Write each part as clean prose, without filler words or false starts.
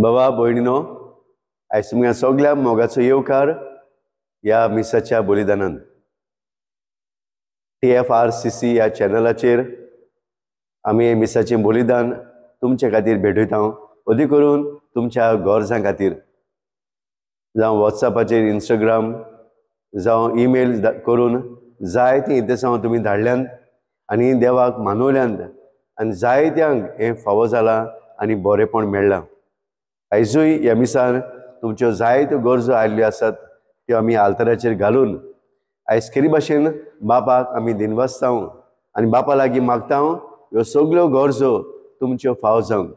बाबा भयणीनो, आयज तुमकां सगळ्या मोगाचो येवकार ह्या मिसाच्या बलिदानान. TFRCC ह्या चॅनलाचेर आमी मिसाचें बलिदान तुमचे खातीर भेटयता, अदीक करून तुमच्या गरजां खातीर. जावं वॉट्सएपाचेर, इंस्टाग्राम, जावं ईमेल करून जायतीं इतेसांव तुमी धाडल्यांत आनी देवाक मानवल्यांत आनी जायत्यांक हें फावो जालां आनी बरेंपण मेळ्ळां. आयजूय ह्या मिसान तुमच्यो जायत्यो गरजो आयिल्ल्यो आसात त्यो आमी आल्तराचेर घालून आयज खेरी भाशेन बापाक आमी दिनवासता आनी बापा लागीं मागता ह्यो सगल्यो गरजो तुमच्यो फावो जावंक.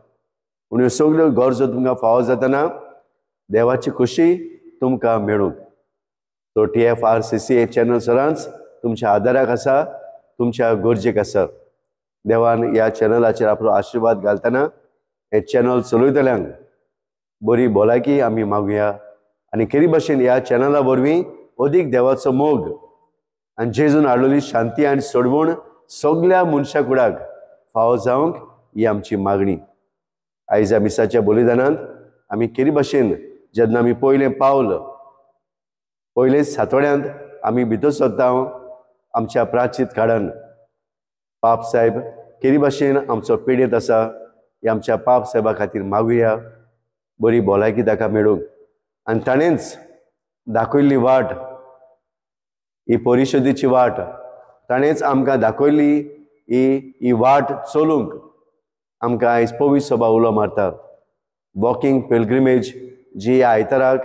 पूण ह्यो सगल्यो गरजो तुमकां फावो जातना देवाची खोशी तुमकां मेळूंक. तो TFRCC हे चॅनल सदांच तुमच्या आदाराक आसा, तुमच्या गरजेक आसा. देवान ह्या चॅनलाचेर आपलो आशिर्वाद घालतना हें चॅनल चलयतल्यांक बरी भलायकी आमी मागुया आनी खेरी भाशेन ह्या चॅनला वरवीं अदीक देवाचो मोग आनी जेजून हाडलेली शांती आनी सोडवण सगल्या मनशा कुडाक फावो जावंक ही आमची मागणी. आयज ह्या मिसाच्या बलिदानांत आमी खेरी भाशेन जेन्ना आमी पयलें पावल पयले सातोड्यांत आमी भितर सरता आमच्या प्राचीत काळान पाप साहेब खेरी भाशेन आमचो पिडेंत आसा, ही आमच्या पाप साहेबा खातीर मागुया बरी भलायकी ताका मेळूंक. आनी ताणेंच दाखयल्ली वाट ही परिशदेची वाट, ताणेंच आमकां दाखयल्ली ही वाट चलूंक आमकां आयज पवित्र सभा उलो मारता. वॉकिंग पिलग्रिमेज जी आयताराक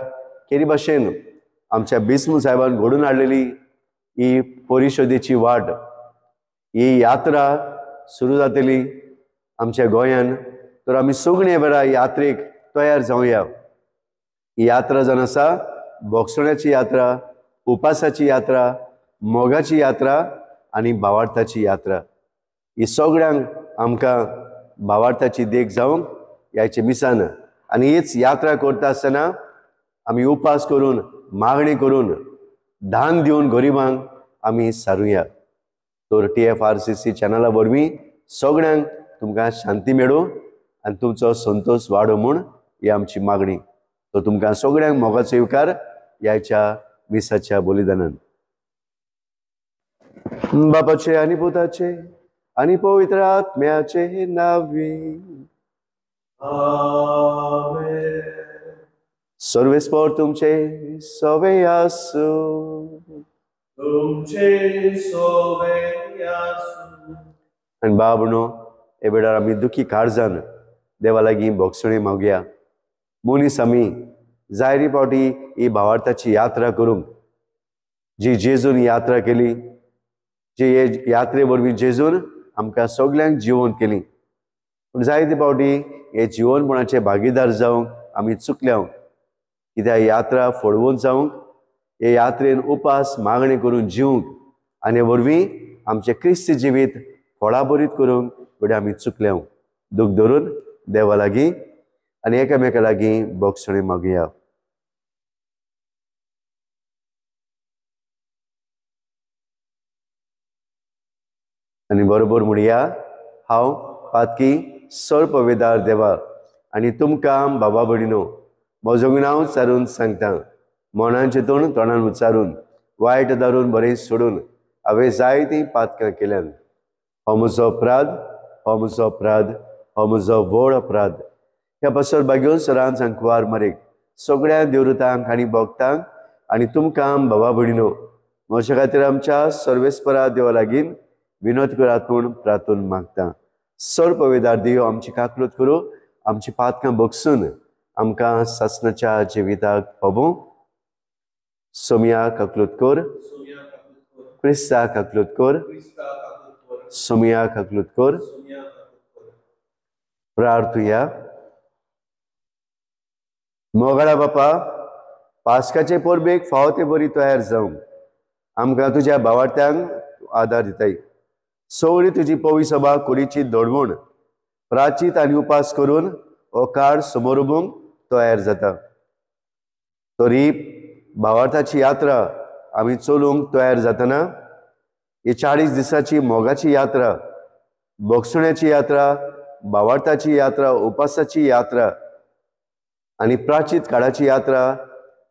खेरी भाशेन आमच्या बिस्म साहेबान घडून हाडलेली ही परिशदेची वाट, ही यात्रा सुरू जातली आमच्या गोंयान. तर आमी सगळे वेळा यात्रेक तयार जावया. ही यात्रा जावन आसा भोगसण्याची यात्रा, उपासाची यात्रा, मोगाची यात्रा आनी भावार्थाची यात्रा. ही सगळ्यांक आमकां भावार्थाची देख जावंक ह्याचे मिसान. आनी हीच यात्रा करता आसतना आमी उपास करून, मागणी करून, दान दिवन गरिबांक आमी सारुया. तर TFRCC चॅनला वरवीं सगळ्यांक तुमकां शांती मेळूं आनी तुमचो संतोश वाडो म्हूण ही आमची मागणी. तर तुमकां सगळ्यांक मोगाचो येवकार ह्याच्या मिसाच्या बलिदानान. बापाचे आनी पुताचे आनी पवित्र आत्म्याचे नांवी आमेन. सर्वेस्पर तुमचे सवे आसूं, तुमचे सवे आसूं. आनी बाबनो हे वेळार आमी दुखी काळजान देवा लागीं भोगसणी मागया. मनीस आमी जायरी फावटी ही भावार्थाची यात्रा करूंक जी जेजून यात्रा केली, जी हे यात्रे वरवीं जेजून आमकां सगल्यांक जिवन केली, पूण जायते फावटी हे जिवनपणाचे भागीदार जावंक आमी चुकल्या. कित्याक यात्रा फळवून जावंक, हे यात्रेन उपास मागणी करून जिवंक आनी वरवीं आमचें क्रिस्ती जिवीत फळाभरीत करूंक घडये आमी चुकल्या. दूख धरून देवा लागीं आनी एकामेका लागीं भोगसणी मागुया. आनी बरोबर म्हणया, हांव पातकी सर्पवेदार देवा आनी तुमकां बाबा भयणीनो म्हजो गुन्यांव उच्चारून सांगता. मनाचें तोंड तोंडान उच्चारून, वायट धरून बरें सोडून हांवें जायतीं पातकां केल्यान. हो म्हजो अपराध, हो म्हजो अपराध, हो म्हजो व्हड अपराध. ह्या पासर बागेवन सरान सांकवार मरेक सगळ्या देवरुतांक आनी भक्तांक आनी तुमकां बाबा भयणीनो म्हज्या खातीर आमच्या सर्वेस्परा देवा लागीं विनोद करात म्हूण प्रार्थून मागता. सर्पवेदार देव आमची काकलूत करूं, आमची पातकां बगसून आमकां सासणाच्या जिविताक पावूं. सोमया काकलूत कर, क्रिस्ता काकलूत कर, सोमया काकलूत कर. प्रार्थुया. मोगाळा बापा, पास्काचे परबेक फावो ते बरी तयार जावंक आमकां तुज्या भावार्थ्यांक आदार दिताय. सगळी तुजी पवी सभा कुडीची दडवण प्राचीत आनी उपास करून हो काळ समोर उबूंक तयार जाता. तरी भावार्थाची यात्रा आमी चलूंक तयार जातना ही 40 दिसांची मोगाची यात्रा, भोगसण्याची यात्रा, भावार्थाची यात्रा, उपासाची यात्रा आनी प्राचीत काळाची यात्रा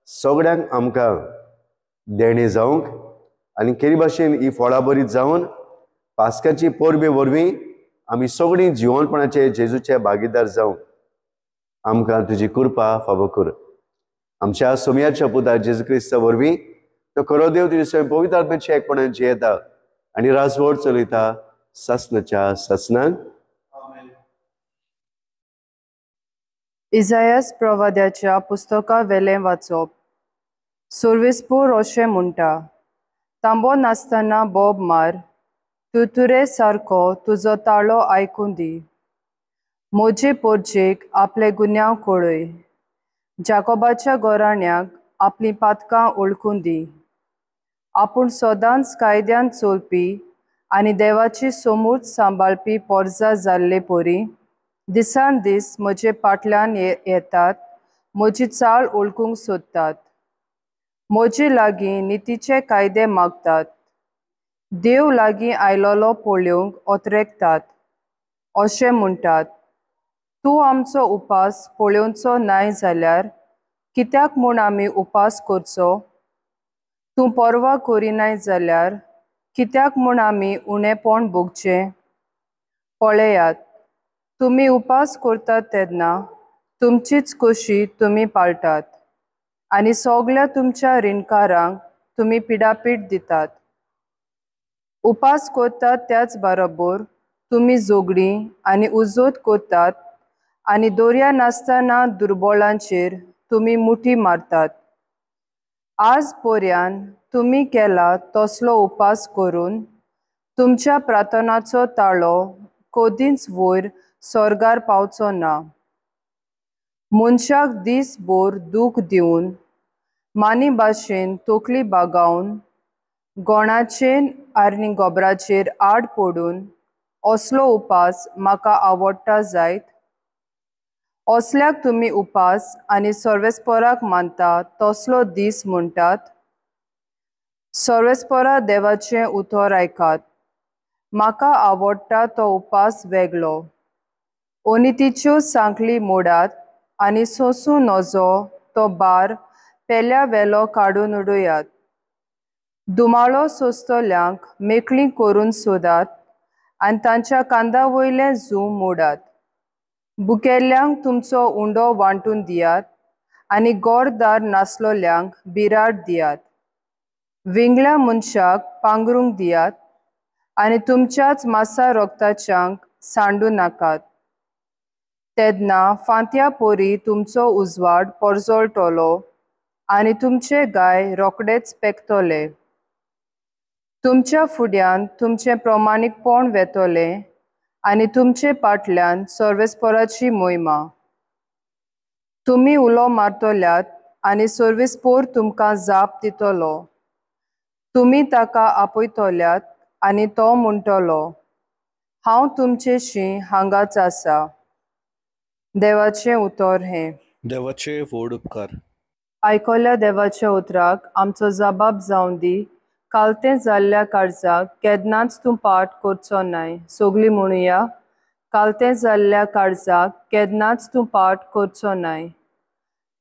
सगळ्यांक आमकां देणें जावंक आनी केरी भाशेन ही फळां बरीत जावन पास्काची परबे वरवीं आमी सगळीं जिवनपणाचे जेजूचे भागीदार जावंक आमकां तुजी कृपा फावो कर। आमच्या सोमयाच्या पुता जेजू क्रिस्ता वरवीं तो खरो देव तुजे स्वयं पवित्र आत्म्याच्या एकपणान जियेता आनी राजवट चलयता सासनाच्या सासनाक। इजायस प्रवाद्याच्या पुस्तका वेलें वाचप। सुर्विस्पूर अशें म्हणटा, तांबो नासतना बोब मार, तुतुरे सारको तुजो ताळो आयकूं दी। म्हजे पोरजेक आपले गुन्यांव कळय, जाकोबाच्या घराण्याक आपलीं पातकां वळखूं दी। आपूण सदांच कायद्यान चलपी आनी देवाची समूर्त सांबाळपी पोरजा जाल्ले परी दिसान दीस म्हजे पाटल्यान येतात, म्हजी चाल वळखूंक सोदतात, म्हजे लागीं नितीचे कायदे मागतात, देव लागीं आयलोलो पळोवंक ओतरेकतात। अशें म्हणटात, तूं आमचो उपास पळोवचो नाय जाल्यार कित्याक म्हूण आमी उपास करचो? तूं पर्वा करिनाय जाल्यार कित्याक म्हूण आमी उणेपण भोगचें? पळयात, तुमी उपास करतात तेन्ना तुमचीच कशी तुमी पाळटात आनी सगळ्या तुमच्या रिणकारांक तुमी पिडापीड दितात। उपास करतात त्याच बरोबर तुमी झगडीं आनी उजोत करतात आनी दर्या नासतना दुर्बळांचेर तुमी मुठी मारतात। आज पर्यान तुमी केला तसलो उपास करून तुमच्या प्रार्थनाचो ताळो कदींच वयर स्वर्गार पावचो ना। मनशाक दीसभर दूख दिवन मानी भाशेन तकली बागावन गोणाचेर आनी गोबराचेर आड पडून असलो उपास म्हाका आवडटा जायत? असल्याक तुमी उपास आनी सर्वेस्पराक मानता तसलो दीस म्हणटात? सर्वेस्परा देवाचें उतर आयकात, म्हाका आवडटा तो उपास वेगळो। अनितीच्यो सांखळी मोडात आनी सोंसूं नजो तो बार पेल्या वेलो काडून उडयात। दुमाळो सोंसतल्यांक मेकळीं करून सोदात आनी तांच्या कांदा वयलें जूं मोडात। भुकेल्ल्यांक तुमचो उंडो वांटून दियात आनी गोरदार नासलोल्यांक बिराड दियात। विंगल्या मनशाक पांगरूंक दियात आनी तुमच्याच मासा रोगताच्यांक सांडू नाकात। तेन्ना फांत्या पोरी तुमचो उजवाड परजळटलो आनी तुमचे गाय रोखडेच पेकतले। तुमच्या फुड्यान तुमचें प्रमाणीकपण वेतलें आनी तुमचे पाटल्यान सर्वेस्पराची मोहिमा। तुमी उलो मारतल्यात आनी सर्वेस्पोर तुमकां जाप दितलो। तुमी ताका आपयतल्यात आनी तो म्हणटलो, हांव तुमचेशी हांगाच आसा। देवाचें उतर हें। देवाचे व्हड उपकार। आयकल्या देवाच्या उतराक आमचो जबाब जावं दी। कालतें जाल्ल्या काळजाक केन्नाच तूं पाठ करचो नाय। सगळीं म्हणुया, कालतें जाल्ल्या काळजाक केन्नाच तूं पाठ करचो नाय।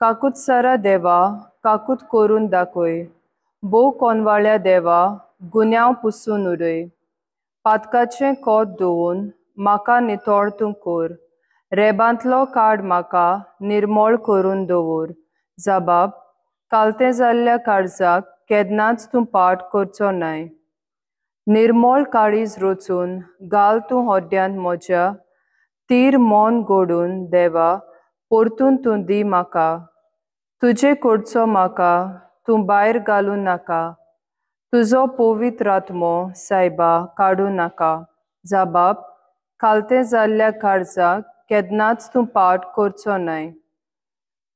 काकूतसारा देवा काकूत करून दाखय, भोव कोनवाळ्या देवा गुन्यांव पुसून उडय। पातकाचें कोत दवरून म्हाका नितळ तूं कर, रेबांतलो काड म्हाका निर्मळ करून दवर। जबाब, कालतें जाल्ल्या काळजाक केन्नाच तूं पाठ करचो नाय। निर्मळ काळीज रचून घाल तूं होड्ड्यांत म्हज्या, तीर मन घडून देवा परतून तूं दी म्हाका। तुजे कडचो म्हाका तूं भायर घालूं नाका, तुजो पवित्र आत्मो सायबा काडूं नाका। जबाब, कालतें जाल्ल्या काळजाक केन्नाच तूं पाठ करचो नाय।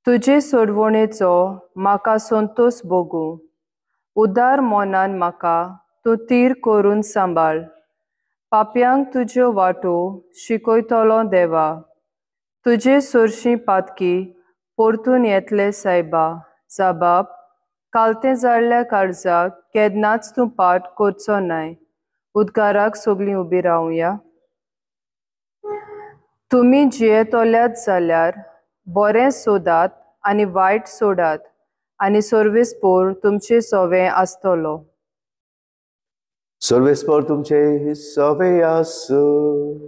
तुजे सोडवणेचो म्हाका संतोश भोगूं, उदार मनान म्हाका तूं तीर करून सांबाळ। पापयांक तुज्यो वाटो शिकयतलो देवा, तुजे सरशीं पातकी परतून येतले सायबा। जबाब, कालतें जाल्ल्या काळजाक केन्नाच तूं पाठ करचो नाय। उद्गाराक सगळीं उबी रावया। तुमी जियेतल्यात जाल्यार बरें सोदात आनी वायट सोडात आनी सर्वेस्पोर तुमचे सोवे आसतलो. सर्वेस्पोर तुमचे सोवे आसूं.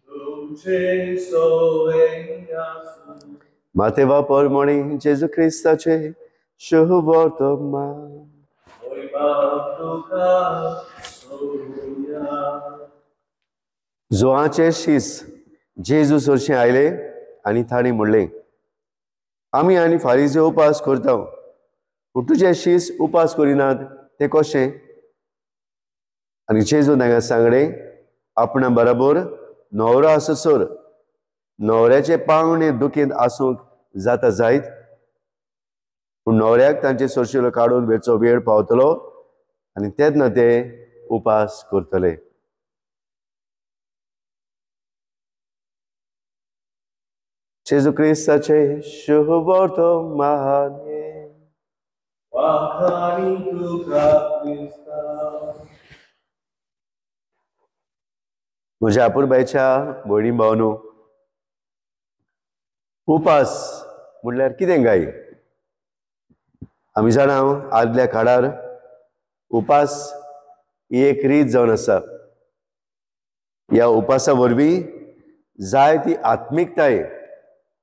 तुमचे सोवे आसूं. मातेवा परमणी जेजू क्रिस्ताचे शुभवर्तमान. जोआचे शीस जेजू सरशें आयले आनी तांणी म्हणलें, आमी आनी फारीजे उपास करता, पूण तुजे शीस उपास करिनात ते कशें? आनी जेजू तांकां सांगलें, आपणा बराबर न्हवरो आससर न्हवऱ्याचे पावणे दुखेंत आसूंक जाता जायत, पूण न्हवऱ्याक तांचे सरशिलो काडून वेचो वेळ पावतलो आनी तेन्ना ते उपास करतले. जेजू क्रिस्ताचे शुभवर्तमान. म्हज्या आपुरबायच्या भयणी भावनो, उपास म्हणल्यार कितें काय? आमी जाणा आदल्या काळार उपास ही एक रीत जावन आसा. ह्या उपासा वरवीं जाय ती आत्मिकताय,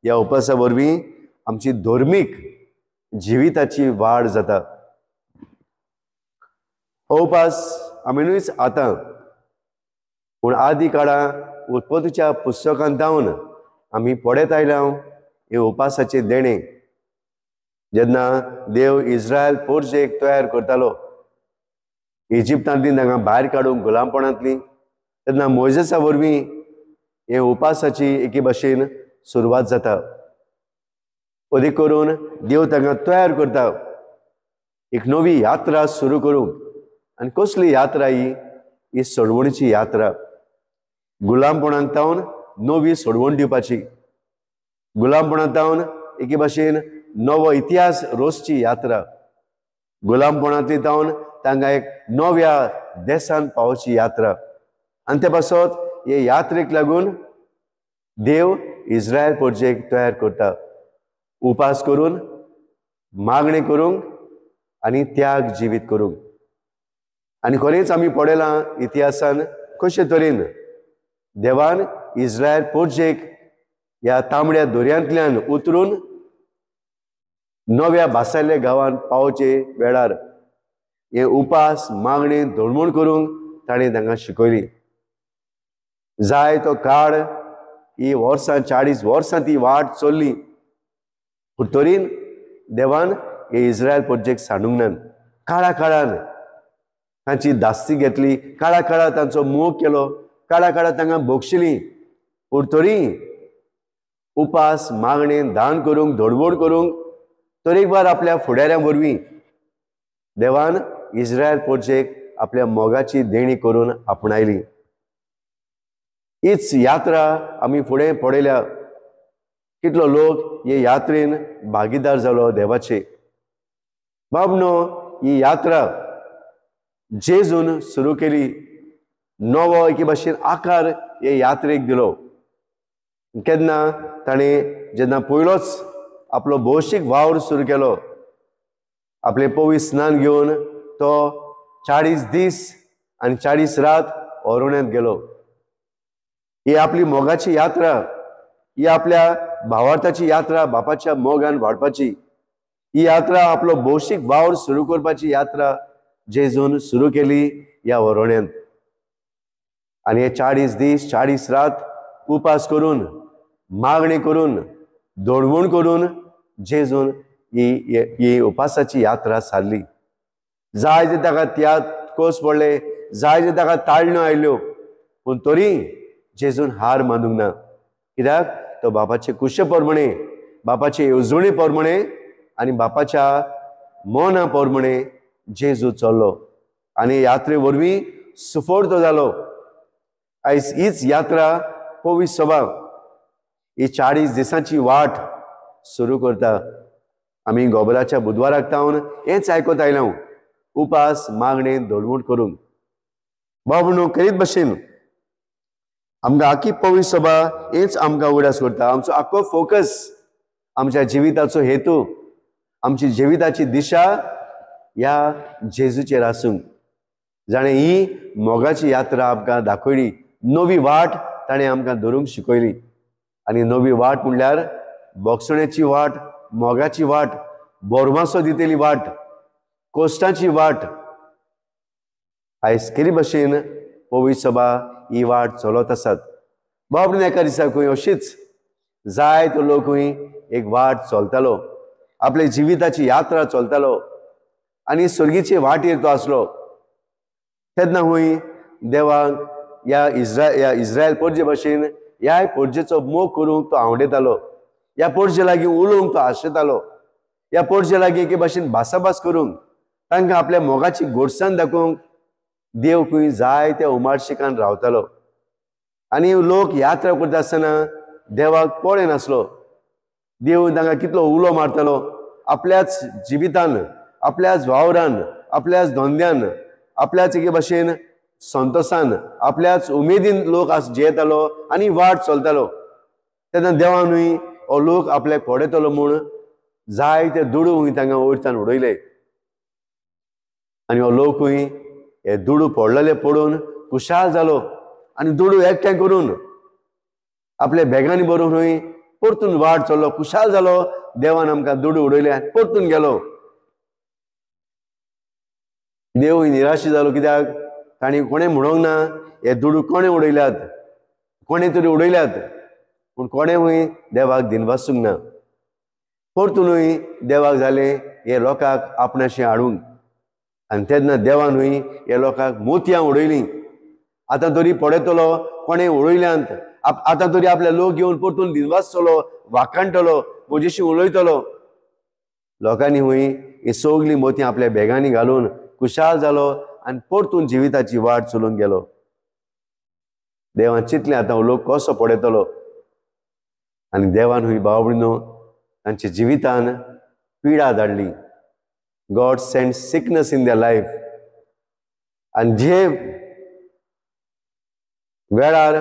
ह्या उपासा वरवीं आमची धर्मीक जिविताची वाड जाता. हो उपास आमी न्हूच आतां, पूण आदी काळां उत्पत्तीच्या पुस्तकांत जावन आमी पळयत आयल्या हे उपासाचें देणें. जेन्ना देव इस्रायल पोरजेक तयार करतालो, इजिप्तांतली तांकां भायर काडूंक गुलामपणांतली, तेन्ना मोयजेसा वरवीं हे उपासाची एके भाशेन सुरवात जाता. अदीक करून देव तांकां तयार करता एक नवी यात्रा सुरू करूंक. आनी कसली यात्रा ही? ही सोडवणीची यात्रा. गुलामपणाक तावन नवी सोडवण दिवपाची, गुलामपणाक तावन एके भाशेन नवो इतिहास रोसची यात्रा, गुलामपणांतली तावन तांकां एक नव्या देशान पावची यात्रा. आनी ते पासत हे यात्रेक लागून देव इस्रायल पोरजेक तयार करता, उपास करून, मागणें करूंक आनी त्याग जिवीत करूंक. आनी खरेंच आमी पळयलां इतिहासान कशे तरेन देवान इस्रायल पोरजेक ह्या तांबड्या दर्यांतल्यान उतरून नव्या भासायल्ल्या गांवांत पावचे वेळार हे उपास मागणें धोणमोण करूंक ताणें तांकां शिकयली. जाय तो काळ ही वर्सां 40 वर्सां ती वाट चल्ली, पूण तरीन देवान हे इस्रायल पोरजेक सांडूंक ना. काळा काळान तांची दास्ती घेतली, काळा काळा तांचो मोग केलो, काळा काळा तांकां बक्षिली, पूण तरी उपास मागणें दान करूंक धडबोड करूंक तरेकवार आपल्या फुडाऱ्यां वरवीं देवान इस्रायल पोरजेक आपल्या मोगाची देणी करून आपणायली. हीच यात्रा आमी फुडें पळयल्या. कितलो लोक हे यात्रेन भागीदार जालो देवाचे. बाबनो, ही यात्रा जेजून सुरू केली, नवो एके भाशेन आकार हे यात्रेक दिलो. केन्ना ताणें जेन्ना पयलोच आपलो भौशीक वावर सुरू केलो, आपलें पवित्र स्नान घेवन तो 40 दीस आनी 40 रात अरण्यांत गेलो. ही आपली मोगाची यात्रा, ही आपल्या भावार्थाची यात्रा, बापाच्या मोगान वाडपाची ही यात्रा, आपलो भौशीक वावर सुरू करपाची यात्रा जेजून सुरू केली ह्या अरण्यांत. आनी हे 40 दीस 40 रात उपास करून, मागणी करून, दडवण करून जेजून ही ही उपासाची यात्रा सारली. जाय ते ताका त्या कोस पडले, जाय ते ताका ताळण्यो आयल्यो, पूण तरी जेजून हार मानूंक ना. कित्याक? तो बापाचे कुशे प्रमाणे, बापाचे येवजणे प्रमाणे आनी बापाच्या मना प्रमाणे जेजू चल्लो आनी यात्रे वरवीं सुफळ तो जालो. आयज हीच यात्रा पवित्र सभा ही 40 दिसांची वाट सुरू करता. आमी गोबराच्या बुधवाराक तावन हेंच आयकत आयल्या, उपास मागणें धडमूड करूंक. बाबू करीत भशेन आमकां आखी पवित्र सभा हेच आमकां उगडास करता. आमचो आख्खो फोकस, आमच्या जिविताचो हेतू, आमची जिविताची दिशा ह्या जेजूचेर आसूंक, जाणें ही मोगाची यात्रा आमकां दाखयली, नवी वाट ताणें आमकां धरूंक शिकयली. आनी नवी वाट म्हणल्यार बोगसण्याची वाट, मोगाची वाट, बोरमासो दितली वाट, कोश्टाची वाट. आयज केरी भशेन पवित्र सभा ही वाट चलत आसात. बाबडीन एका दिसा खंय अशीच जायतो लोकूय एक वाट चलतालो, आपले जिविताची यात्रा चलतालो आनी स्वर्गीचे वाटेर तो आसलो. तेन्ना हूंय देवाक ह्या इस्रायल पोरजे भशेन ह्या पोरजेचो मोग करूंक तो आवडेतालो, ह्या पोरजे लागीं उलोवंक तो आशेतालो, ह्या पोरजे लागीं एके भशेन भासाभास करूंक, तांकां आपल्या मोगाची गोडसाण दाखोवंक देव खंय जाय त्या उमाळशिकान रावतालो. आनी लोक यात्रा करता आसतना देवाक पळयनासलो. देव तांकां कितलो उलो मारतालो, आपल्याच जिवितान, आपल्याच वावरान, आपल्याच धंद्यान, आपल्याच एके भशेन संतोसान, आपल्याच उमेदीन लोक आज जियेतालो आनी वाट चलतालो. तेन्ना देवानूय हो लोक आपल्याक पडयतलो म्हूण जायते दुडू तांकां वयरच्यान उडयले आनी हो लोकूय हे दुडू पडलेले पडून खुशाल जालो आनी दुडू एकठांय करून आपल्या बॅगांनी भरून परतून वाट चल्लो, खुशाल जालो. देवान आमकां दुडू उडयले आनी परतून गेलो. देवूय निराशी जालो, कित्याक तांणी कोणें म्हणूंक ना हे दुडू कोणें उडयल्यात, कोणें तरी उडयल्यात, पूण कोणेंय देवाक दिनवासूंक ना. परतूनय देवाक जालें हे लोकांक आपणाशी हाडूंक, आनी तेन्ना देवानूय हे लोकांक मोतयां उडयलीं. आतां तरी पडयतलो कोणें उडयल्यांत, आतां तरी आपले लोक घेवन परतून दिनवासतलो, वाखाणटलो, म्हजेशी उलयतलो. लोकांनी हूंय ही सगळीं मोतयां आपल्या बॅगांनी घालून खुशाल जालो आनी परतून जिविताची वाट चलून गेलो. देवान चिंतलें आतां लोक कसो पडयतलो, आनी देवान हूंय भाव भयणीनो तांच्या जिवितान पिडा धाडली. God sent sickness in their life. आनी जे वेळार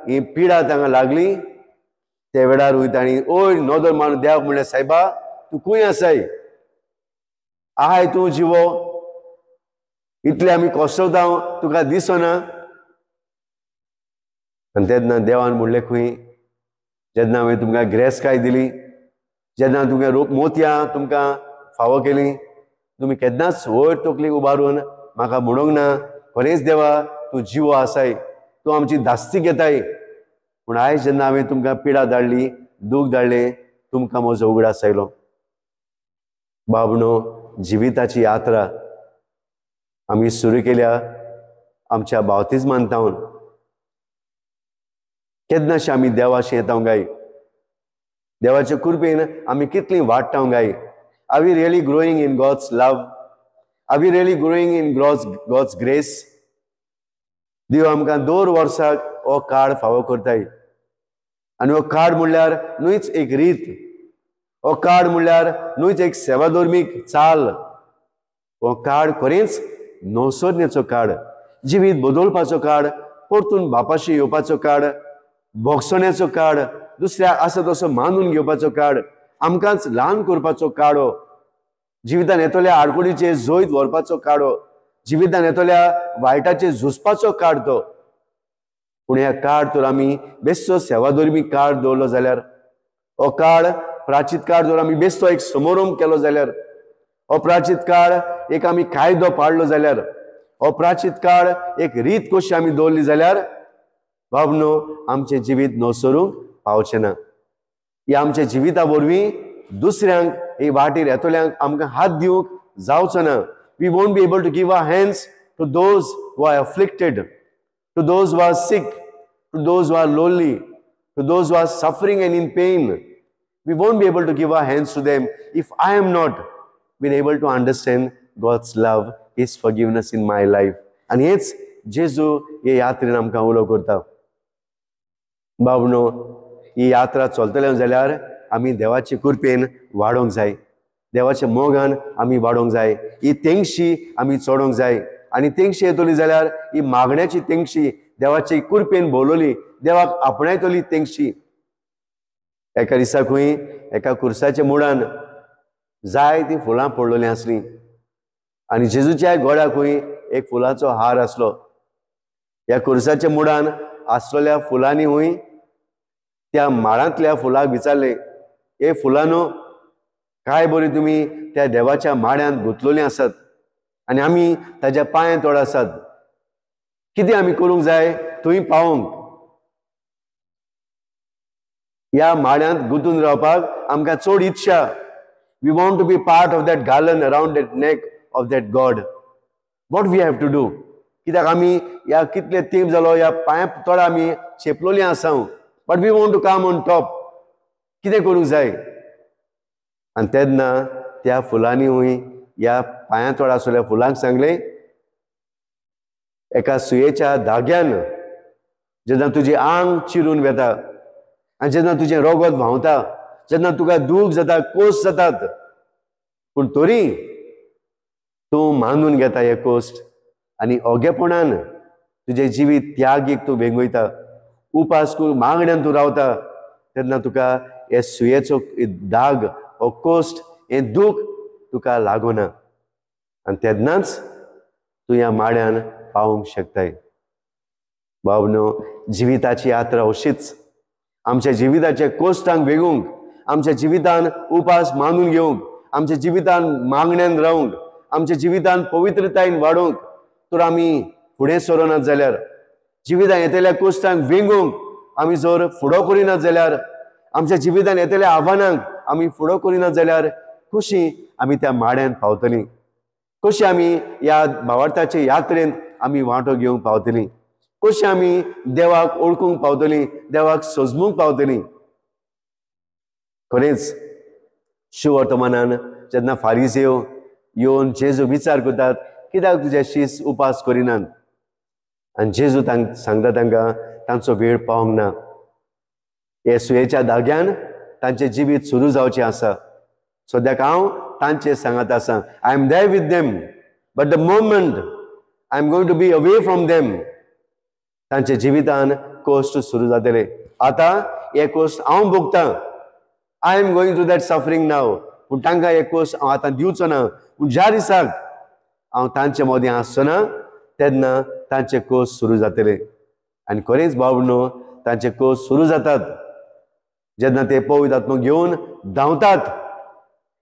ही पिडा तांकां लागली त्या वेळार हूंय तांणी ओय नदर मारून देवाक म्हणलें, सायबा तूं खंय आसाय, आहाय तूं जिवो, इतले आमी कोसळता तुका दिसना. आनी तेन्ना देवान म्हणलें खंय, जेन्ना हांवें तुमकां ग्रेसकाय दिली, जेन्ना तुमकां मोतयां तुमकां फावो केली, तुमी केन्नाच वयर तकली उबारून म्हाका म्हणूंक ना खरेंच देवा तूं जिवो आसाय, तूं आमची धास्ती घेताय. पूण आयज जेन्ना हांवें तुमकां पिडा धाडली, दूख धाडलें, तुमकां म्हजो उगडास आयलो. बाबणो, जिविताची यात्रा आमी सुरू केल्या आमच्या बावतिज्मान तावन. केन्नाशें आमी देवाशें येता गाय, देवाचे कृपेन आमी कितली वाडटा गाय. Are we really growing in God's love? Are we really growing in God's grace? देव आमकां दर वर्साक हो काळ फावो करताय. आनी हो काळ म्हणल्यार न्हूच एक रीत, हो काळ म्हणल्यार न्हूच एक सेवाधर्मीक चाल, हो काळ खरेंच नवसरणेचो काळ, जिवीत बदलपाचो काळ, परतून बापाशी येवपाचो काळ, भोगसण्याचो काळ, दुसऱ्या आसा तसो मानून घेवपाचो काळ, आमकांच ल्हान करपाचो काळो, जिवितान येतल्या आडकुडीचेर जैत व्हरपाचो काळो, जिवितान येतल्या वायटाचेर झुजपाचो काळ तो. पूण ह्या काळ तर आमी बेस्तो सेवाधर्मी काळ दवरलो जाल्यार, हो काळ प्राचीत काळ जर आमी बेस्तो एक समारंभ केलो जाल्यार, हो प्राचीत काळ एक आमी कायदो पाडलो जाल्यार, हो प्राचीत काळ एक रीत कशी आमी दवरली जाल्यार बाबनो आमचें जिवीत नसरूंक पावचें ना. ह्या आमच्या जिविता वरवीं दुसऱ्यांक ही वाटेर येतल्यांक आमकां हात दिवंक जावचो ना. We won't be able to give our hands to those who are afflicted, to those who are sick, to those who are lonely, to those who are suffering and in pain. We won't be able to give our hands to them if I am not been able to understand God's love, His forgiveness in my life. आनी हेच जेजू हे यात्रेन आमकां उलो करता. बाबनो, ही यात्रा चलतले जाल्यार आमी देवाचे कृपेन वाडोवंक जाय, देवाच्या मोगान आमी वाडोवंक जाय, ही तेंगशी आमी चडोवंक जाय. आनी तेंगशी येतली जाल्यार ही मागण्याची तेंगशी, देवाचे कृपेन भोवलोली, देवाक आपणायतली तेंगशी. एका दिसा खंय एका कुर्साच्या मुळान जायतीं फुलां पडलेलीं आसलीं आनी जेजूच्या गोळ्याकूय एक फुलाचो हार आसलो. ह्या कुर्साच्या मुळान आसलेल्या फुलांनी हूंय त्या माळांतल्या फुलाक विचारलें, हे फुलांनो, काय बरी तुमी त्या देवाच्या माळ्यांत गुंतलेलीं आसात आनी आमी ताज्या पांयां तोड आसात, कितें आमी करूंक जाय थंय पावोवंक? ह्या माळ्यांत गुंतून रावपाक आमकां चड इच्छा. We want to be part of that garland around that neck of that God. What we have to do? कित्याक आमी ह्या कितले तेंप जालो ह्या पांया तोडा आमी चेपलोलीं आसा, but we want to come on top. कितें करूंक जाय? आनी तेन्ना त्या फुलांनी हूंय ह्या पांया तोडा आसलेल्या फुलांक सांगलें, एका सुयेच्या धाग्यान जेन्ना तुजें आंग चिरून वेता आनी जेन्ना तुजें रगत व्हांवता, जेन्ना तुका दूख जाता, कोस जातात, पूण तरी तूं मानून घेता हे कोश्ट आनी ओगेपणान तुजें जिवीत त्यागीक तूं वेंगयता, उपास करून मागण्यान तूं रावता, तेन्ना तुका हे सुयेचो दाग, हो कोश्ट, हें दूख तुका लागना आनी तेन्नाच तूं ह्या माड्यान पावोवंक शकताय. बाबनो, जिविताची यात्रा अशीच. आमच्या जिविताच्या कोश्टांक वेगूंक, आमच्या जिवितान उपास मानून घेवंक, आमच्या जिवितान मागण्यान रावंक, आमच्या जिवितान पवित्रतायेन वाडोवंक तर आमी फुडें सरोनात जाल्यार, जिवितान येतल्या कोश्टांक वेंगोवंक आमी जर फुडो करिनात जाल्यार, आमच्या जिवितान येतल्या आव्हानांक आमी फुडो करिनात जाल्यार कशी आमी त्या माड्यान पावतलीं? कशी आमी ह्या भावार्थाचे यात्रेंत आमी वांटो घेवंक पावतलीं? कशी आमी देवाक ओळखूंक पावतलीं, देवाक सजमूंक पावतलीं? खरेंच शुवर्तमानान जेन्ना फारिजेव येवन जेजू विचार करतात, कित्याक तुजे शीस उपास करिनात? आनी जेजू तांकां सांगता, तांकां तांचो वेळ पावंक ना. हे सुयेच्या धाग्यान तांचें जिवीत सुरू जावचें आसा. सद्याक हांव तांचे सांगात आसा. I am there with them, but the moment I am going to be away from them, तांच्या जिवितान कोश्ट सुरू जातले. आतां हे कोश्ट हांव भोगतां. I am going through that suffering now. पूण तांकां हे कोश्ट हांव आतां दिवचो ना. पूण ज्या दिसाक हांव तांचे मदीं आसचो ना तेन्ना तांचे कोश सुरू जातले. आनी खरेंच भाव, तांचे कोश सुरू जातात जेन्ना ते पवित्र आत्मो घेवन धांवतात,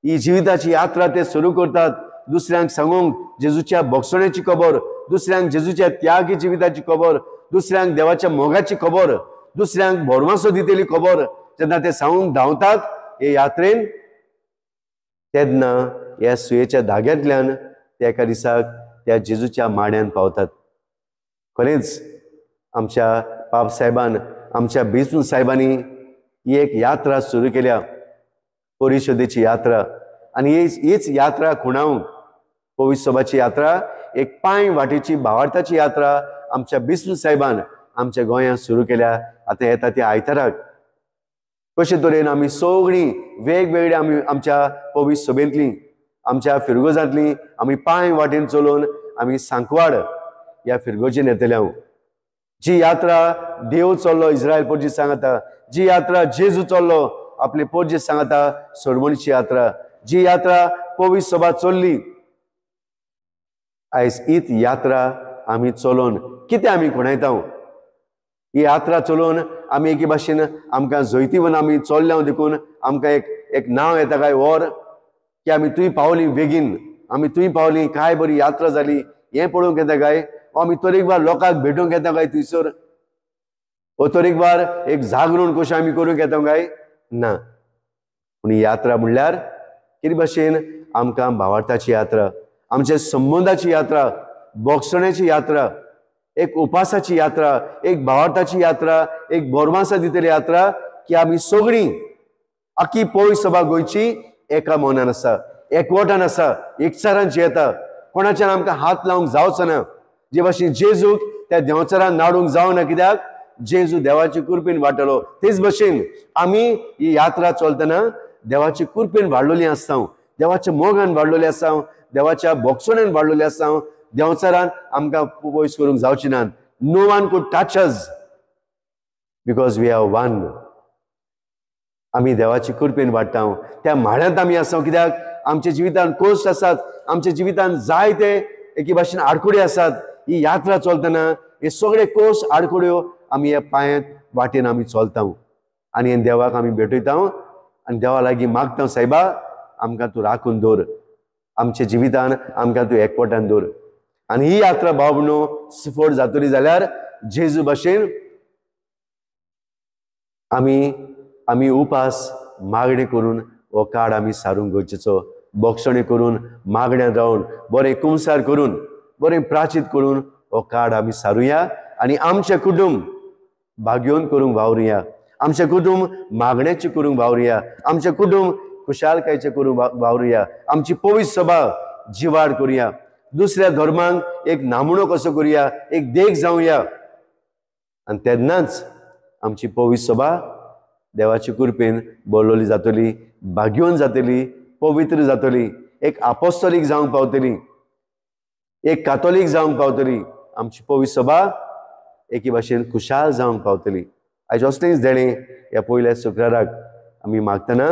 ही जिविताची यात्रा ते सुरू करतात, दुसऱ्यांक सांगूंक जेजूच्या भोगसण्याची खबर, दुसऱ्यांक जेजूच्या त्यागी जिविताची खबर, दुसऱ्यांक देवाच्या मोगाची खबर, दुसऱ्यांक भरवंसो दितली खबर जेन्ना ते सांगूंक धांवतात हे यात्रेन, तेन्ना ह्या सुयेच्या धाग्यांतल्यान ते एका दिसाक त्या जेजूच्या माड्यान पावतात. खरेंच आमच्या पाप साहेबान, आमच्या बिजू साहेबांनी ही एक यात्रा सुरू केल्या, परिशदेची यात्रा. आनी हीच यात्रा खुणावंक पवित्र सभाची यात्रा, एक पांय वाटेची भावार्थाची यात्रा आमच्या बिस्मू साहेबान आमच्या गोंयांत सुरू केल्या. आतां येता त्या आयताराक कशे तरेन आमी सगळीं वेगवेगळी आमी आमच्या पवित्र सभेंतलीं, आमच्या फिरगोजांतलीं आमी पांय वाटेन चलोवन आमी सांकवाड ह्या फिरगोजेन येतले. हांव जी यात्रा देव चल्लो इस्रायल पोर्जी सांगता, जी यात्रा जेजू चल्लो आपले पोर्जी सांगता, सोडवणीची यात्रा, जी यात्रा पवित्र सभा चल्ली, आयज हीच यात्रा आमी चलोवन कितें आमी खुणायता? ही यात्रा चलोवन आमी एके भाशेन आमकां जैतिवन आमी चल्ल्या देखून आमकां एक एक नांव येता काय व्हर की आमी थंय पावली बेगीन, आमी थंय पावली, काय बरी यात्रा जाली हें पळोवंक येता काय? आमी तरेकवार लोकांक भेटूंक येता काय थंयसर? ओ तरेकवार एक जागरण कशें आमी करूंक येता काय? ना. पूण ही यात्रा म्हणल्यार कितें भाशेन आमकां भावार्थाची यात्रा, आमच्या संबंदाची यात्रा, भोगसण्याची यात्रा, एक उपासाची यात्रा, एक भावार्थाची यात्रा, एक भरमासा दितली यात्रा की आमी सगळीं आखी पवित्र सभा गोंयची एका मनान आसा, एकवटान आसा, एकचारान जियेता. कोणाच्यान आमकां हात लावंक जावचो ना. जे भाशेन जेजूक त्या देंवचारान नाडूंक जावना, कित्याक जेजू देवाची कृपेन वाडटलो, तेच भशेन आमी ही यात्रा चलतना देवाची कृपेन वाडलेली आसता, देवाच्या मोगान वाडलेली आसा, देवाच्या भोगसण्यान वाडलेली आसा. देंवचारान आमकां पयस करूंक जावची ना. No one could touch us because we are one. आमी देवाची कृपेन वाडटा, त्या माळ्यांत आमी आसा. कित्याक आमच्या जिवितान कोश्ट आसात, आमच्या जिवितान जायते एके भाशेन आडखळी आसात. ही यात्रा चलतना हे सगळे कोश आडखळ्यो आमी ह्या पांयांत वाटेन आमी चलता आनी देवाक आमी भेटयता आनी देवा लागीं मागता, सायबा आमकां तूं राखून दवर, आमच्या जिवितान आमकां तूं एकवटान दवर. आनी ही यात्रा भाव भयणो सफळ जातली जाल्यार जेजू भाशेन आमी आमी उपास मागणी करून हो काळ आमी सारूंक गरजेचो. बोगसणे करून, मागण्यान रावन, बरें कुमसार करून, बरें प्राचीत करून हो काळ आमी सारुया आनी आमचें कुटुंब भाग्योवन करूंक वावरुया, आमचें कुटुंब मागण्याचें करूंक वावरुया, आमचें कुटुंब खुशालकायेचें करूंक वावरुया, आमची पवित्र सभा जिवाड करुया, दुसऱ्या धर्मांक एक नामणो कसो करुया, एक देख जावया. आनी तेन्नाच आमची पवित्र सभा देवाचे कृपेन बोलवली जातली, भाग्योवन जातली, पवित्र जातली, एक आपोस्तोलीक जावंक पावतली, एक कातोलीक जावंक पावतली. आमची पवित्र सभा एके भाशेन खुशाल जावंक पावतली. आयज असलेंच देणें ह्या पयल्या शुक्राराक आमी मागतना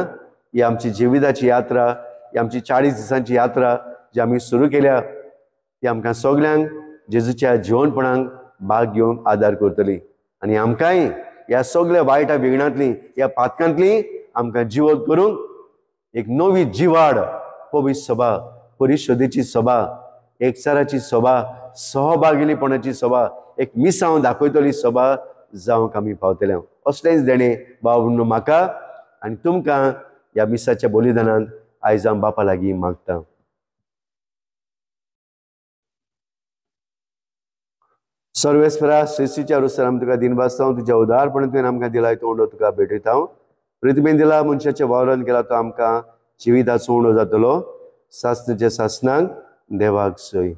ही आमची जिविताची यात्रा, ही आमची 40 दिसांची यात्रा जी आमी सुरू केल्या ती आमकां सगल्यांक जेजूच्या जिवनपणाक भाग घेवंक आदार करतली आनी आमकांय ह्या सगल्या वायटा विघ्नांतली, ह्या पातकांतली आमकां जिवत करूंक एक नवी जिवाड पवित्र सभा, परिशदेची सभा, एकचाराची सभा, सहभागिलीपणाची सभा, एक मिसांव दाखयतली सभा जावंक आमी पावतले. असलेंच देणें भाव भयणो म्हाका आनी तुमकां ह्या मिसाच्या बलिदानांत आयज हांव बापा लागीं मागता. सर्वेस्परा श्रेष्ठीच्या रुसर आमी तुका दिनवासता, तुज्या उदारपणान तुवें आमकां दिला तो उंडो तुका भेटयता. पृथ्वीन दिला मनशाच्या वावरान केला तो आमकां जिविताचो उंडो जातलो. सासनाच्या सासनाक देवाक सोय.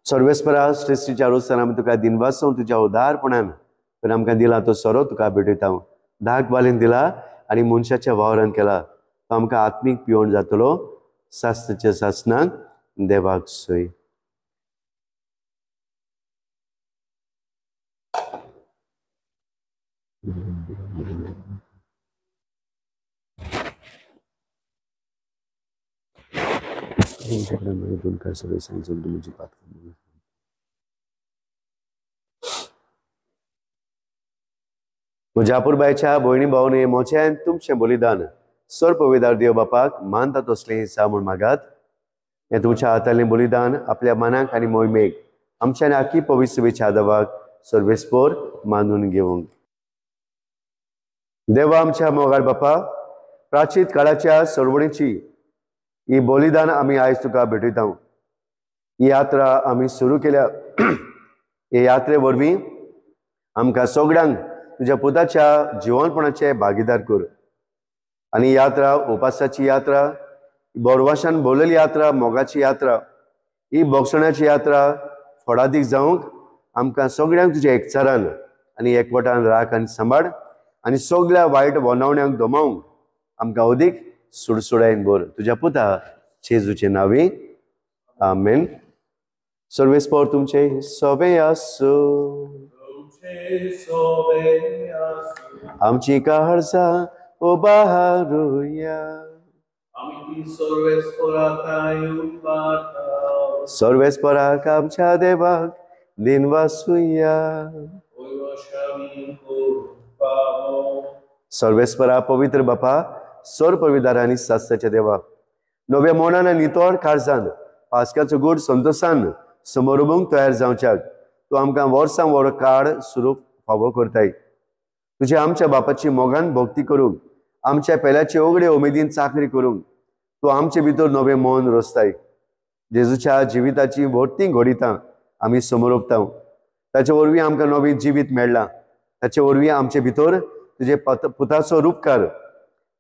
सर्वेस्परा श्रेष्ठीच्या रोसान आमी तुका दिनवासता, तुज्या उदारपणान तुवें आमकां दिला तो सोरो तुका भेटयता. धाक बालेन दिला आनी मनशाच्या वावरान केला तो आमकां आत्मीक पिवण जातलो. सासनाच्या सासनाक देवाक सोय. म्हज्या पुरबायच्या भयणी भावने म्हजें तुमचें बलिदान सर पविदार देव बापाक मानता तसलें सा म्हूण मागात. हें तुमच्या हातांतलें बलिदान आपल्या मनाक आनी मोहिमेक आमच्या आनी आखी पवित्र सभेच्या आदावाक सर्वेस्पोर मानून घेवंक. देवा आमच्या मोगाळ बापा, प्राचीत काळाच्या सरवणीची ही बलिदान आमी आयज तुका भेटयता. ही यात्रा आमी सुरू केल्या. हे यात्रे वरवीं आमकां सगळ्यांक तुज्या पुताच्या जिवनपणाचे भागीदार कर. आनी यात्रा उपासाची यात्रा, बोरवाशान भरलेली यात्रा, मोगाची यात्रा, ही बोगसण्याची यात्रा फळादीक जावंक आमकां सगळ्यांक तुज्या एकचारान आनी एकवटान राख आनी सांबाळ आनी सगळ्या वायट वनावण्यांक दमावंक आमकां अदीक सुडसुडायन भर. तुज्या पुता जेजूचे नांवी आमेन. सर्वेस्पोर तुमचे सोबे आसूं. आमची काळजां उबारुया. सर्वेस्पराक आमच्या देवाक दिनवासुया. सर्वेस्परा पवित्र बापा, सर पविदार आनी सासणाच्या देवा, नव्या मनान आनी नितळ काळजान पास्काचो गोड संतोशान समोर उबूंक तयार जावच्याक तूं आमकां वर्सां वर काळ सुरू फावो करताय. तुज्या आमच्या बापाची मोगान भक्ती करूंक, आमच्या पेल्याचे उगडे उमेदीन चाकरी करूंक तूं आमचे भितर नवें मन रचताय. जेजूच्या जिविताची व्हडती घडितां आमी समोर उबता. ताचे वरवीं आमकां नवें जिवीत मेळ्ळां. ताचे वरवीं आमचे भितर तुजे पुताचो रुपकार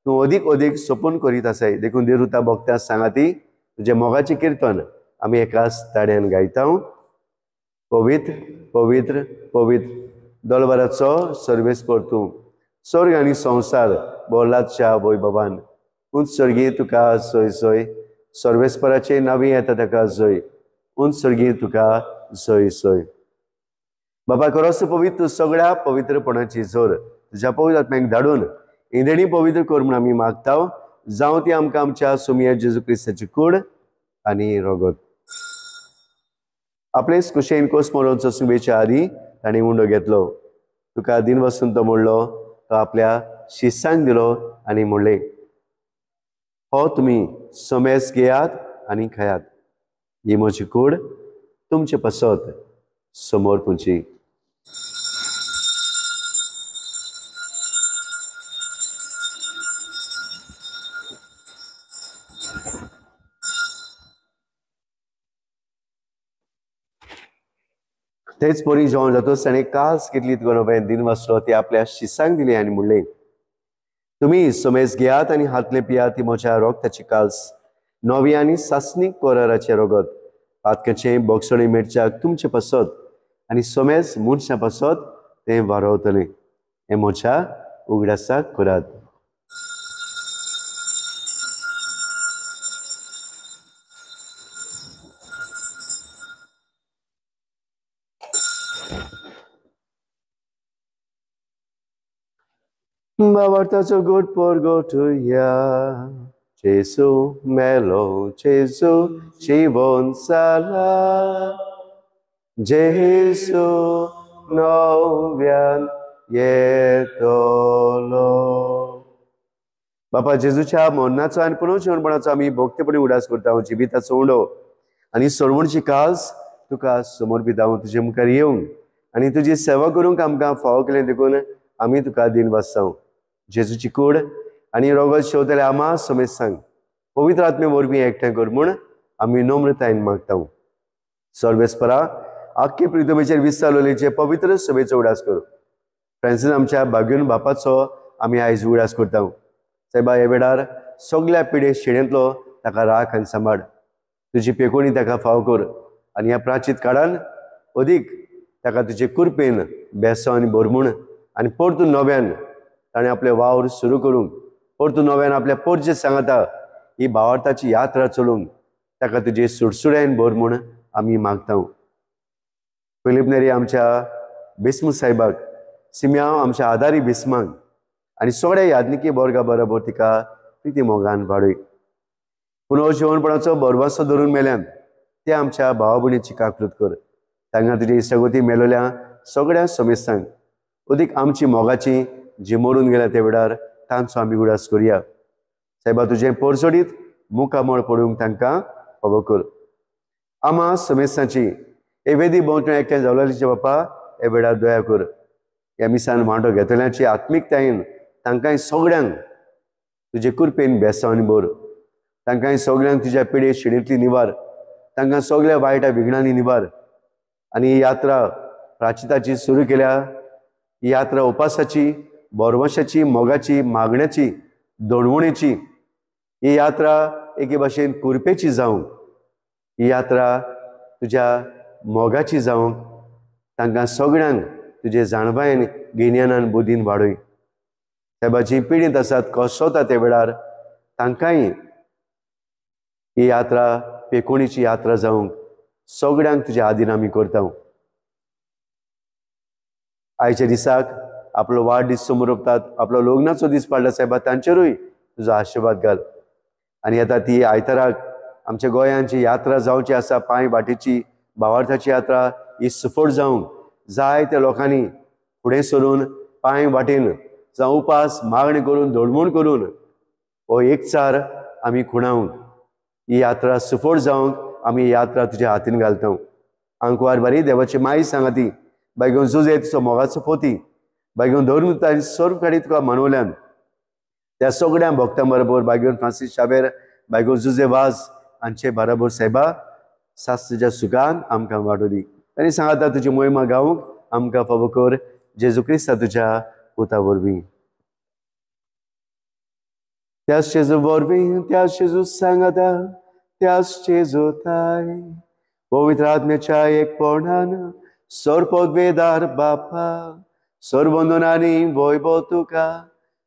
तूं अदीक अदीक सोपून करीत आसाय. देखून देरुता भक्त्या सांगाती तुज्या मोगाचें किर्तन आमी एकाच ताड्यान गायता. पवित्र पवित्र पवित्र दलबाराचो सर्वेस्पर तूं, स्वर्ग आनी संवसार बोलाच्या वैभवान. उंच स्वर्गी तुका सोय सोय, सर्वेस्पराचे नांवी येता ताका जोय. उंच तुका सोय सोय. बाबा खरोच पवित्र सगळ्या पवित्रपणाची जोर तुज्या पवित्र आत्म्याक धाडून इंदेणी पवित्र कर म्हूण आमी मागता. जावं ती आमकां आमच्या सोमया जेजू क्रिस्ताची कूड आनी रगत. आपलेच कुशेन कोस मरोवचो सुबेच्या आदी ताणें उंडो घेतलो, तुका दिन वसून तो म्हणलो, तो आपल्या शिसांक दिलो आनी म्हणलें, हो तुमी समेस घेयात आनी खायात, ही म्हजी कूड तुमचे पासत समोर पुंची. तेच परी जेवण जातूच ताणें कास घेतली, तुका दिन वाचलो, ती आपल्या शिसांक दिली आनी म्हणलें, तुमी समेस घेयात आनी हातले पियात, ती म्हज्या रोगताची काल्स, नवी आनी सासणीक कोराराचें रगत, पातकाचें बोगसणे मेळच्याक तुमचे पासत आनी समेस मनशां पासत तें वारवतलें. हें म्हज्या उगडासाक करात. बाबार्थाचो गोड परगटुया, जेजू मेलो, जेजू जिवन जाला, जेजू नव्यान येतलो. बापा जेजूच्या मरणाचो आनी पुनर्जीवनपणाचो आमी भक्तीपणी उडास करता. जिविताचो उंडो आनी सर्वणची कास तुका समर्पिता. तुजे मुखार येवंक आनी तुजी सेवा करूंक आमकां फावो केलें देखून आमी तुका दिन वाचता. जेजूची कूड आनी रगत शेवतले आमा समेस्तांक पवित्र आत्मे वरवीं एकठांय कर म्हूण आमी नम्रतायेन मागता. सर्वेस्परा आख्खे प्रितमेचेर विस्तारलेचे पवित्र सभेचो उडास करूं. फ्रांसीस आमच्या भाग्यून बापाचो आमी आयज उडास करता. सायबा ह्या वेळार सगल्या पिडे शिणेंतलो ताका राख आनी सांबाळ, तुजी पेकोणी ताका फाव कर आनी ह्या प्राचीत काळान अदीक ताका तुजे कृपेन बेसो आनी भरमूण आनी परतून नव्यान ताणें आपले वावर सुरू करूंक, परतून नव्यान आपल्या पोरजे सांगता ही भावार्थाची यात्रा चलोवंक ताका तुजे सुडसुड्यान भर म्हूण आमी मागता. फिलीप नेरी आमच्या बिस्म साहेबाक, सिम्यांव आमच्या आदारी बिस्माक आनी सगळ्या यादनिकी बोर्गा बरोबर तिका प्रिती मोगान वाडय. पुनर्जीवनपणाचो भरवंसो धरून मेल्यान ते आमच्या भावा भयणीची काकलूत कर. तांकां तुजे इश्टागती मेलोल्या सगळ्या समेस्तांक अदीक आमची मोगाची जी मरून गेल्या त्या वेळार तांचो आमी उडास करुया. सायबा तुजें पोरजोडीत मुखामळ पडूंक तांकां फावो कर. आमा समेस्तांची हे वेदी भोंवतणी एकठांय जावलेलीचे बापा हे वेळार दया कर. ह्या मिसान वांटो घेतल्याची आत्मिकतायेन तांकांय सगळ्यांक तुजे कृपेन बेसांव आनी भर. तांकांय सगळ्यांक तुज्या पिडे शिणेंतली निवार, तांकां सगळ्या वायटा विघ्नांनी निवार. आनी ही यात्रा प्राचिताची सुरू केल्या, ही यात्रा उपासाची, बोरवशाची, मोगाची, मागण्याची, दोणवणेची, ही यात्रा एके भाशेन कुरपेची जावंक, ही यात्रा तुज्या मोगाची जावंक तांकां सगळ्यांक तुजे जाणवायेन, गिन्यानान, बुद्धीन वाडय. सायबाची पिडीत आसात, कसोता त्या वेळार तांकांय ही यात्रा पेकोणीची यात्रा जावंक सगळ्यांक तुज्या आदीन आमी करता. आयच्या दिसाक आपलो वाडदीस समोर, आपलो लग्नाचो दीस पाडला सायबा, तांचेरूय तुजो आशिर्वाद घाल. आनी आतां ती आयताराक आमच्या गोंयांची यात्रा जावची आसा, पांय वाटेची भावार्थाची यात्रा ही सफळ जावंक जायत्या लोकांनी फुडें सरून पांय वाटेन जावं उपास मागणी करून धोडमूण करून हो एकचार आमी खुणावंक ही यात्रा सफळ जावंक आमी यात्रा तुज्या हातीन घालता. आंकवार बारी देवाची माई सांगा ती बाय घेवन जुजे तुजो मोगाचो पोती बाय घेवन धरून आनी सर्व काडी तुका मानवल्यान त्या सगळ्या भक्तां बरोबर बाय घेवन फ्रांसीस शाबेर, बाय घेवन जुजे वाज हांचे बरोबर सायबा सासच्या सुखान आमकां वाडो दी. आनी सांगाता तुजी मोहिमा गावंक आमकां फावो कर जेजू क्रिस्ता तुज्या पुता वरवीं. त्याच जेजू वरवीं, त्याच जेजू सांगाता, त्याच जेजू ताय पवित्र आत्म्याच्या एकपणान सर्वपदवेदार बापा सर्वंदनानी वैभव तुका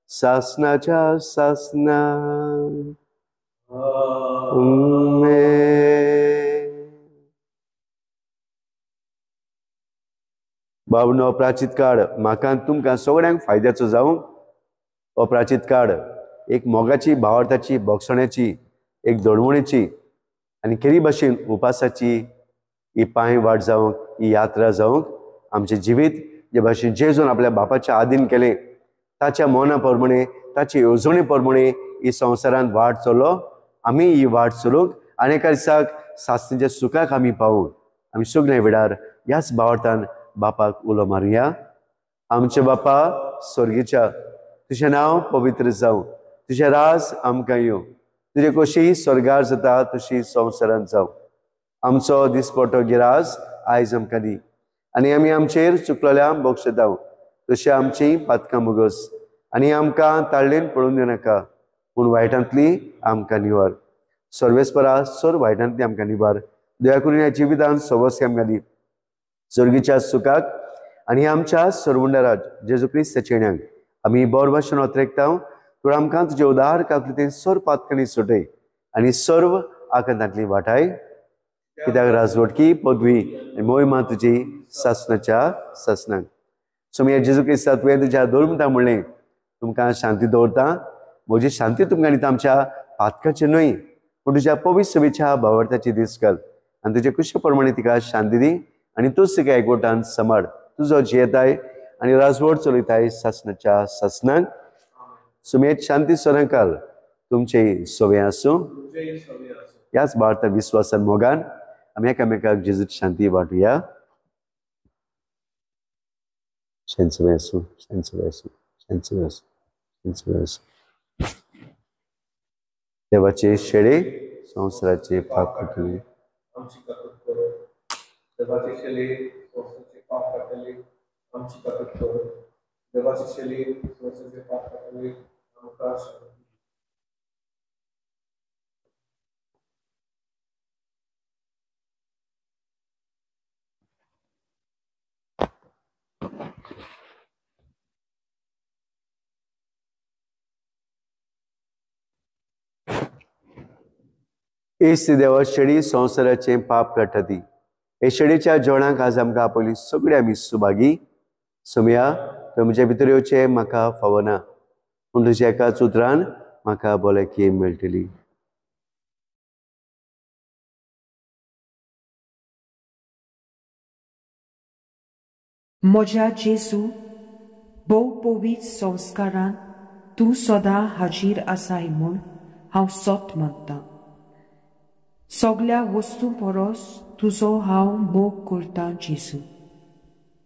सासनाच्या सासना. आमेन. बाबनो प्राचीत काळ म्हाका तुमकां सगळ्यांक फायद्याचो जावं। हो प्राचीत काळ एक मोगाची, भावार्थाची, बोगसण्याची, एक दडवणेची आनी खेरी भाशेन उपासाची ही पांय वाट जावंक, ही यात्रा जावंक आमचें जिवीत जे भाशेन जेजून आपल्या बापाच्या आदीन केलें ताच्या मना प्रमाणे, ताचे येवजणे प्रमाणे ही संवसारांत वाट चलो। आमी ही वाट चलूंक आनी एका दिसाक सासणेच्या सुखाक आमी पावूंक आमी सगळ्या वेळार ह्याच भावार्थान बापाक उलो मारुया। आमचे बापा स्वर्गीच्या, तुजें नांव पवित्र जावं, तुजें राज आमकां येवं, तुजे कशी स्वर्गार जाता तशी संवसारांत जावं। आमचो दिसपटो गिराज आयज आमकां दी आनी आमी आमचेर चुकलेल्या बक्षताव तशी आमची पातकां मुगस आनी आमकां ताळ्ळेन पळोवन दिनाका, पूण वायटांतली आमकां निवार। सर्वेस्परा सर वायटांतली आमकां निवार। दया करून ह्या जिवितान सवस आमकां दी स्वर्गीच्या सुखाक आनी आमच्या सरवंडराज जेजू क्रिस्ताच्या येण्याक आमी बोर भाशेन ओतरेकता। तूं आमकां तुजे उदार काकलुतीन सर पातकणी सुटय आनी सर्व आकांतांतली वाटाय, कित्याक राजवटकी पदवी आनी मोहिमा तुजी सासणाच्या सासणाक। सोमया जेजू क्रिस्ता तुवें तुज्या धर्मता म्हणलें तुमकां शांती दवरता, म्हजी शांती तुमकां दिता, आमच्या पातकाचें न्हय पूण तुज्या पवित्र सभेच्या भावार्थाची दीस घाल आनी तुजे कुशे प्रमाणे तिका शांती दी आनी तूंच तिका एकवटान सांबाळ। तुजो जियेताय आनी राजवट चलयताय सासणाच्या सासणाक। सुमेत शांती सदांकाल तुमचे सवे आसूं। ह्याच भारता विस्वासान मोगान आमी एकामेकाक जेजूची शांती वांटुया। शांत सवे आसूं, शांत सवे आसूं, शांत सवे आसूं, शांत सवे आसूं। देवाचे शेळे संवसाराचे पाप काडटले, आमची काकूट करो। देवाचे शेळे संवसाराचे पाप काडटले, आमची काकूट करो। देवाचे शेळे संवसाराचे पाप काडटले, आमकां शांती। एस देवा शेळी संवसाराचें पाप काडटा ती हे शेळीच्या जेवणाक आज आमकां आपयली सगळी आमी सुभागी। सोमया तुमच्या भितर येवचें म्हाका फावना, पूण तुज्या एकाच उतरान म्हाका भलायकी मेळटली। म्हज्या जेजू, भोव पवित्र संस्कारान तूं सदां हाजीर आसाय म्हूण हांव सत मानतां। सगल्या वस्तूं परस तुजो हांव मोग करतां जेजू,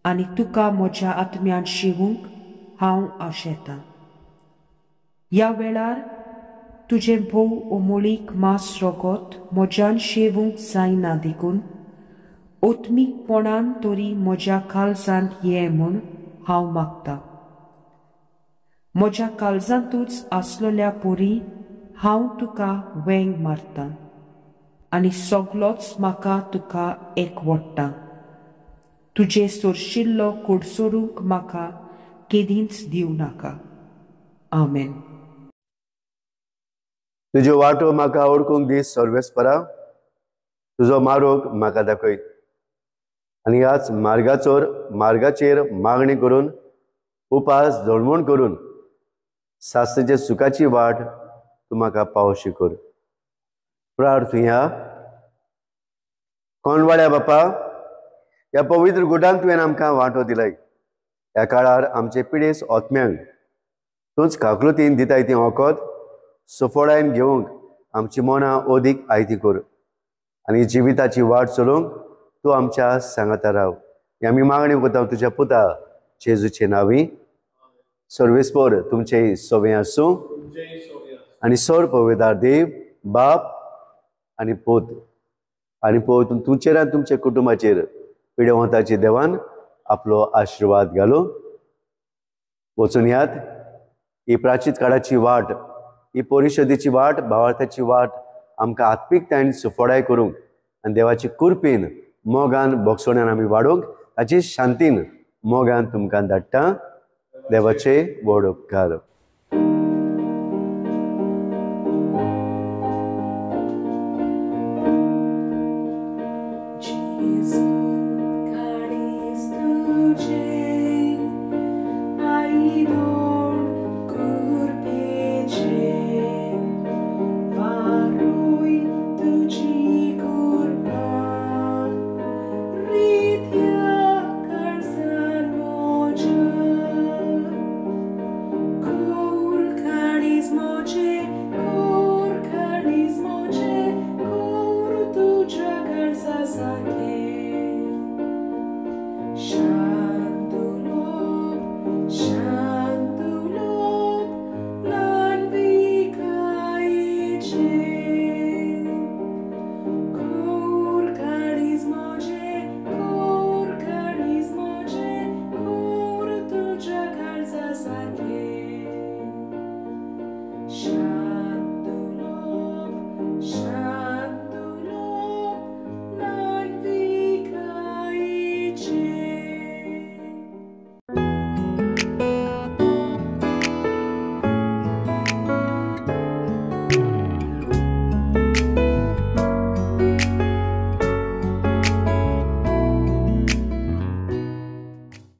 आनी तुका म्हज्या आत्म्यान शिवूंक हांव आशेतां। ह्या वेळार तुजें भोव अमोळीक मांस रगत म्हज्यान शेवूंक जायना देखून आत्मीकपणान तरी म्हज्या काळजांत ये म्हूण हांव मागतां। म्हज्या काळजांतूच आसलेल्या परी हांव तुका वेंग मारतां आनी सगलोच म्हाका तुका एकवट्टा। तुजें सोरशिल्लो कोडसोरूंक म्हाका केदींच दिवं नाका। आमेन। तुज्यो वाटो म्हाका ओळखूंक दी सर्वेस्परा, तुजो मार्ग म्हाका दाखय आनी ह्याच मार्गाचेर मागणी करून उपास जळमण करून सासणाच्या सुखाची वाट तूं म्हाका पावशी कर। प्रार्थुया। कोणवाड्या बापा, ह्या पवित्र गुडान तुवें आमकां वांटो दिलाय। ह्या काळार आमचे पिडेस आत्म्यांक तूंच काकलुतीन दिताय ती वखद सुफळायन घेवंक आमची मनां अदीक आयती कर आनी जिविताची वाट चलोवंक तूं आमच्या सांगाता राव। ही आमी मागणी करता तुज्या पुता जेजूचे नांवी। सर्वेस्पर तुमचे सवे आसूं आनी सर पवित्र देव बाप आनी पोत आनी पोत तुमचेर आनी तुमच्या कुटुंबाचेर पिडेवंताचे देवान आपलो आशिर्वाद घालू। वचून यात ही प्राचीत काळाची वाट, ही परिशदेची वाट, भावार्थाची वाट आमकां आत्मीकतायेन सुफळाय करूंक आनी देवाची कृपेन मोगान बोगसण्यान आमी वाडोवंक ताची शांतीन मोगान तुमकां धाडटा। देवाचे व्हड उपकार।